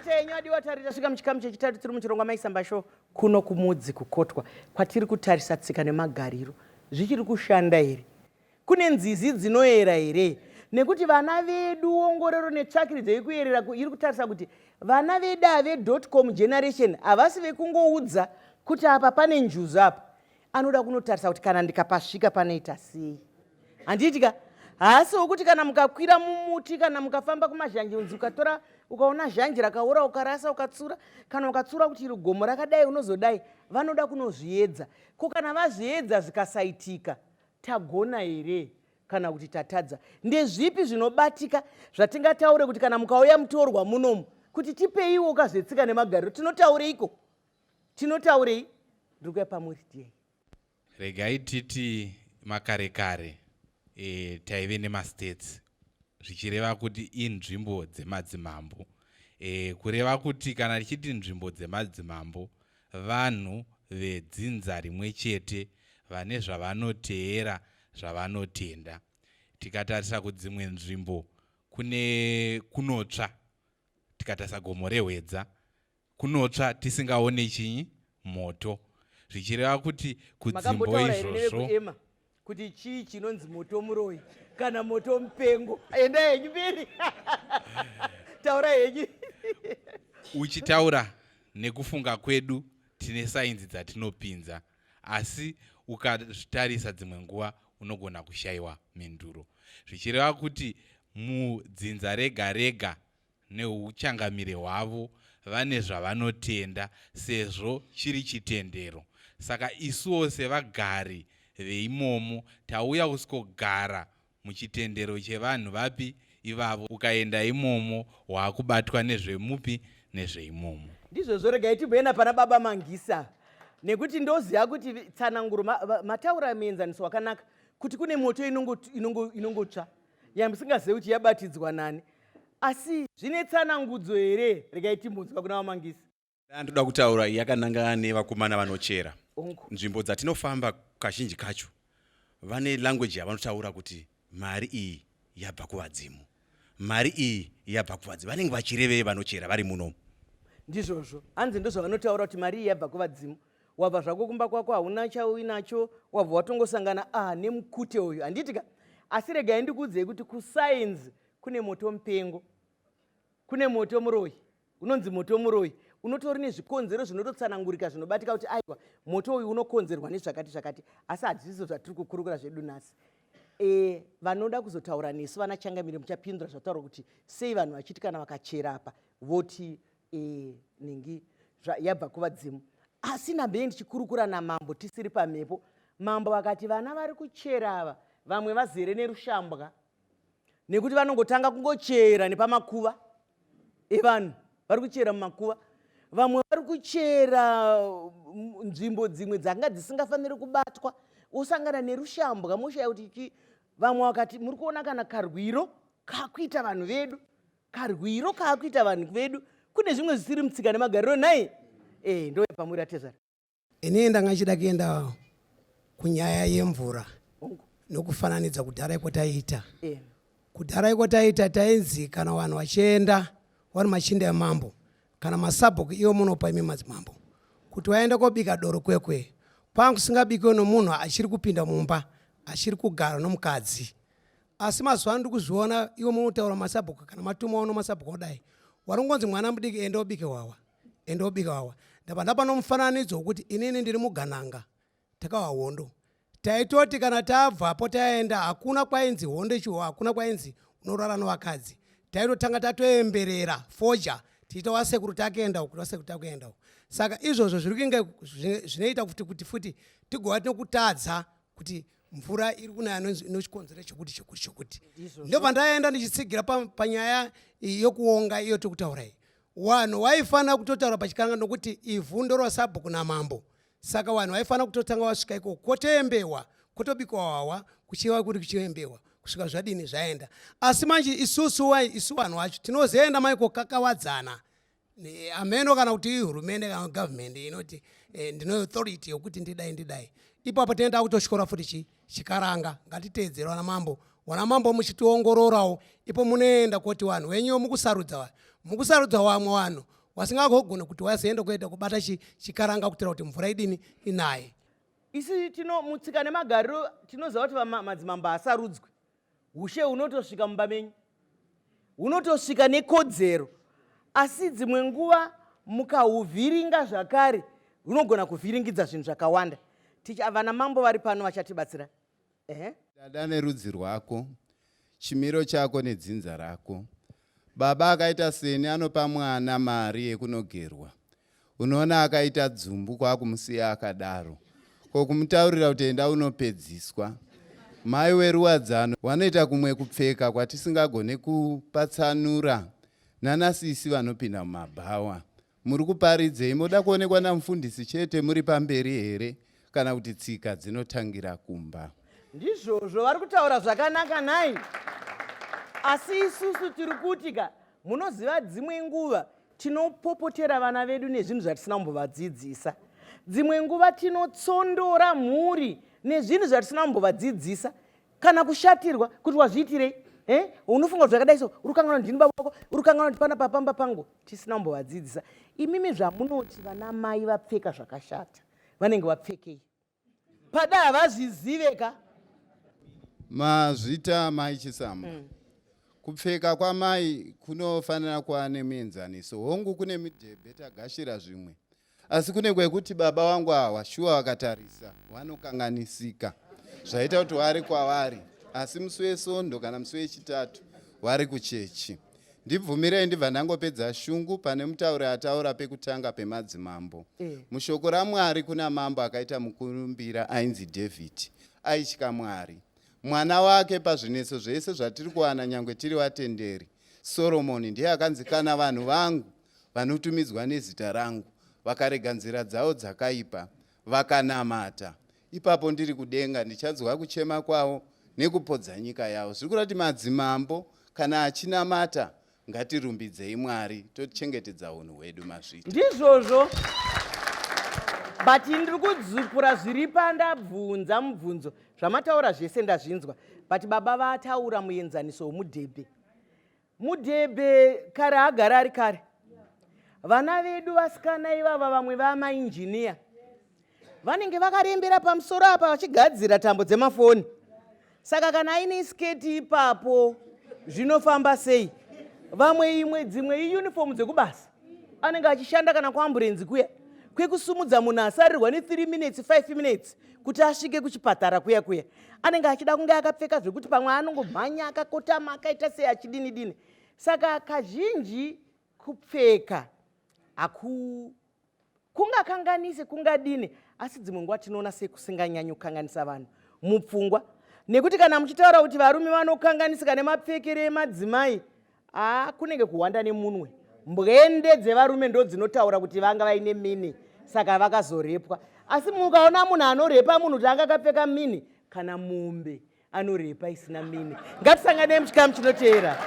Maita henyu adiwa tari tasvika muchikamu chechitatu tiri muchirongwa Maisamba Show kuno kumudzi kukotwa kwatiri kutarisa tsika nemagariro zvichiri kushanda here kune nzizi dzinoyera here nekuti vana vedu ongororo netsvakiridzo yekuyerera iri kutarisa kuti vana vedu ave.com generation havasi vekungoudza kuti apa pane njuzu apa anoda kunotarisa kuti kana ndikapasvika panoita sei handiti ka haasi wokuti kana mukakwira mumuti kana mukafamba kumazhanje unzi ukatora ukaona zhanje rakaora ukarasa ukatsura kana ukatsura kuti iri gomo rakadai unozodai vanoda kunozviedza ko kana vazviedza zvikasaitika tagona here kana kuti tatadza ndezvipi zvinobatika zvatingataure kuti kana mukauya mutorwa munomu kuti tipeiwo kazvetsika nemagariro tinotaureiko tinotaurei ndiri kuya pamuri diyai Regai titi makare kare e, taive nemastates zvichireva kuti inzvimbo dzemadzimambo e, kureva kuti kana tichiti nzvimbo dzemadzimambo vanhu vedzinza rimwe chete vane zvavanoteera zvavanotenda tikatarisa kudzimwe nzvimbo kune kunotsva tikatarisa gomo rehwedza kunotsva tisingaone chinyi moto zvichireva kuti kudzimbo izvozvo kuti chii chinonzi moto muroyi kana moto mupengo enda henyu mberi taura henyu uchitaura nekufunga kwedu tine sainzi dzatinopinza asi ukazvitarisa dzimwe nguva unogona kushayiwa mhinduro zvichireva kuti mudzinza rega rega nehuchangamire hwavo vane zvavanotenda sezvo chiri chitendero saka isuwo sevagari veimomo tauya kuskogara muchitendero chevanhu vapi ivavo ukaenda imomo waakubatwa nezvemupi nezveimomo. Ndizvozvo regai timboenda pana baba Mangisa nekuti ndoziva kuti tsananguro mataura muenzaniso wakanaka kuti kune moto inongotsva inongo, inongo yamusingazive kuti yabatidzwa nani asi zvine tsanangudzo here regai timbonzwa kuna vamangisi ndoda kutaura yakanangana nevakomana vanochera nzvimbo dzatinofamba kazhinji kacho vane language yavanotaura kuti mari iyi yabva kuvadzimu mari iyi yabva kuvadzimu vanenge vachirevei vanochera vari munomu ndizvozvo hanzi ndozvavanotaura kuti mari iyi yabva kuvadzimu wabva zvako kumba kwako hauna chauinacho wabva watongosangana ah nemukute uyu handiti ka asi regai ndikuudzei kuti kusainzi kune moto mupengo kune moto muroyi unonzi moto muroyi unotori nezvikonzero zvinototsanangurika zvinobatika kuti aiwa moto uyu unokonzerwa nezvakati zvakati asi hadzisizo zvatiri kukurukura zvedu nhasi e, vanoda kuzotaura nesu vana changamire muchapindura zvataurwa kuti sei vanhu vachiti kana vakachera apa voti e, nhingi yabva kuvadzimu asi nambei ndichikurukura namambo tisiri pamhepo mambo vakati vana vari kuchera ava vamwe vazere nerushambwa nekuti vanongotanga kungochera nepamakuva evanhu vari kuchera mumakuva vamwe vari kuchera nzvimbo dzimwe dzanga dzisingafaniri kubatwa osangana nerushambwa moshaya kuti chi vamwe vakati muri kuona kana karwiro kakuita vanhu vedu karwiro kaakuita vanhu vedu kune zvimwe zvisiri mutsika nemagariro nhai e, ndo pamuri atezvara ini ndanga ndichida kuenda kunyaya yemvura nokufananidza kudhara iko taiita eh. kudhara iko taiita tainzi kana vanhu vachienda vari machinda emambo kana masabhuku iwo munopa imi madzimambo kuti waenda kobika doro kwekwe kwanga kusingabikiwe nomunhu achiri kupinda mumba achiri kugara nomukadzi asi mazuva ano ndikuzviona iwe munotaura masabhuku kana matuma uno masabhuku odai waringonzi mwana mudiki enda obike wawa enda obike wawa ndabva ndapa nomufananidzo wekuti inini ndiri mugananga takawa hondo taitoti kana tabvapo taenda hakuna kwainzi hondo ichiho hakuna kwainzi unorara novakadzi taitotanga tatoemberera foja tichiita wasekuru takuenda uku wasekuru takuenda uku saka izvozvo zviri kunge zvinoita kuti kuti futi tigova tinokutadza kuti mvura iri kunaya inochikonzera chokuti chokuti chokuti ndobva ndaenda ndichitsigira panyaya yokuonga iyo tiri kutaura iyi wanhu waifanira kutotaura pachikaranga nokuti ivhu ndorwasabhuku namambo saka vanhu vaifanira kutotanga vasvika ikoko kotoembewa kotobikwa hwahwa kuchiva kuri kuchiembewa kusvika zvadini zvaenda asi manje isusu isu vanhu vacho tinozoenda mai kokakawadzana hameno kana kuti ihurumende kana government inoti eh, ndino authority yokuti ndidai ndidai ipapo tinoenda kutotyora futi chi chikaranga ngatiteedzerwa namambo Wana mambo muchitiongororawo ipo munoenda koti vanhu venyu mukusarudza vanhu mukusarudza vamwe vanhu wasingagogone kuti wazoenda kuenda kubata chikaranga kutira kuti mvura idini inaye. Isi tino mutsika nemagariro tinoziva kuti madzimambo asarudzwe. Ushe hunotosvika mumba menyu, hunotosvika nekodzero, asi dzimwe nguva mukahuvhiringa zvakare hunogona kuvhiringidza zvinhu zvakawanda. Vana mambo vari pano vachatibatsira. Ehe. Dada nerudzi rwako, chimiro chako nedzinza rako. Baba akaita seni anopa mwana mari yekunogerwa. Unoona akaita dzumbu kwakumusiya akadaro. Ko kumutaurira kuti enda unopedziswa. Mai weruwadzano wanoita kumwe kupfeka kwatisingagone kupatsanura nanasisi vanopinda mumabhawa. Muri kuparidzei? Moda kuonekwa namufundisi chete muri pamberi here kana kuti tsika dzinotangira kumba? Ndizvozvo vari kutaura zvakanaka nhai. Asi isusu tiri kuti ka munoziva dzimwe nguva tinopopotera vana vedu nezvinhu zvatisina kumbovadzidzisa. Dzimwe nguva tinotsondora mhuri nezvinhu zvatisina kumbovadzidzisa kana kushatirwa kuti wazviitirei eh? Unofunga kuti zvakadai so uri kukanganwa ndini baba wako, uri kukanganwa kuti pana papamba pangu. Tisina kumbovadzidzisa. Imimi zvamunoti vana mai vapfeka zvakashata, vanenge vapfekei? Pada havazvizive ka. Mazvita mai Chisamba. Kupfeka kwamai kunofanira kuva nemuenzaniso. Hongu kune midhebhe tagashira zvimwe. Asi kune kwekuti baba wangu awa shuwa vakatarisa vanokanganisika. Zvaita kuti wari kwavari asi musi weSondo kana musi weChitatu wari kuchechi. Ndibvumirei ndibva ndangopedza shungu pane mutauri ataura pekutanga pemadzimambo. Mushoko raMwari kuna mambo akaita mukurumbira ainzi David. Aitya Mwari. Mwana wake pazvinetso zvese zvatiri kuwana nyangwe tiri vatenderi. Soromoni ndiye akanzi kana vanhu vangu vanotumidzwa nezita rangu vakarega nzira dzavo dzakaipa vakanamata ipapo ndiri kudenga ndichanzwa kuchema kwavo nekupodza nyika yavo. Zviri kureva kuti madzimambo kana achinamata ngatirumbidzei Mwari tochengetedza unhu hwedu. Mazvita. Ndizvozvo. But ndiri kudzupura zviri pandabvunza mubvunzo. Zvamataura zvese ndazvinzwa. But baba vataura muenzaniso womudhebhe. Mudhebhe kare agara ari kare. Vana vedu vasikana ivava vamwe vamainjiniya vanenge vakarembera pamusoro apa vachigadzira tambo dzemafoni. Saka kana aine sketi ipapo zvinofamba sei? Vamwe imwe dzimwe iunifomu dzekubasa anenge achishanda kana kuamburenzi kuya kwekusumudza munhu asarirwa ne3 minutes 5 minutes kuti asvike kuchipatara kuya kuya, anenge achida kunge akapfeka zvekuti pamwe anongomhanya akakotama akaita sei achidini dini. Saka kazhinji kupfeka haku kungakanganise kungadini, asi dzimwe nguva tinoona sekusinganyanyi kukanganisa vanhu mupfungwa, nekuti kana muchitaura kuti varume vanokanganisika nemapfekero emadzimai, aa kunenge kuhwanda nemunwe. Mbwende dzevarume ndo dzinotaura kuti vanga vaine mini saka vakazorepwa. Asi mukaona munhu anorepa munhu kuti anga akapfeka mini, kana mombe anorepa isina mini. Ngatisanganei muchikamu chinoteera.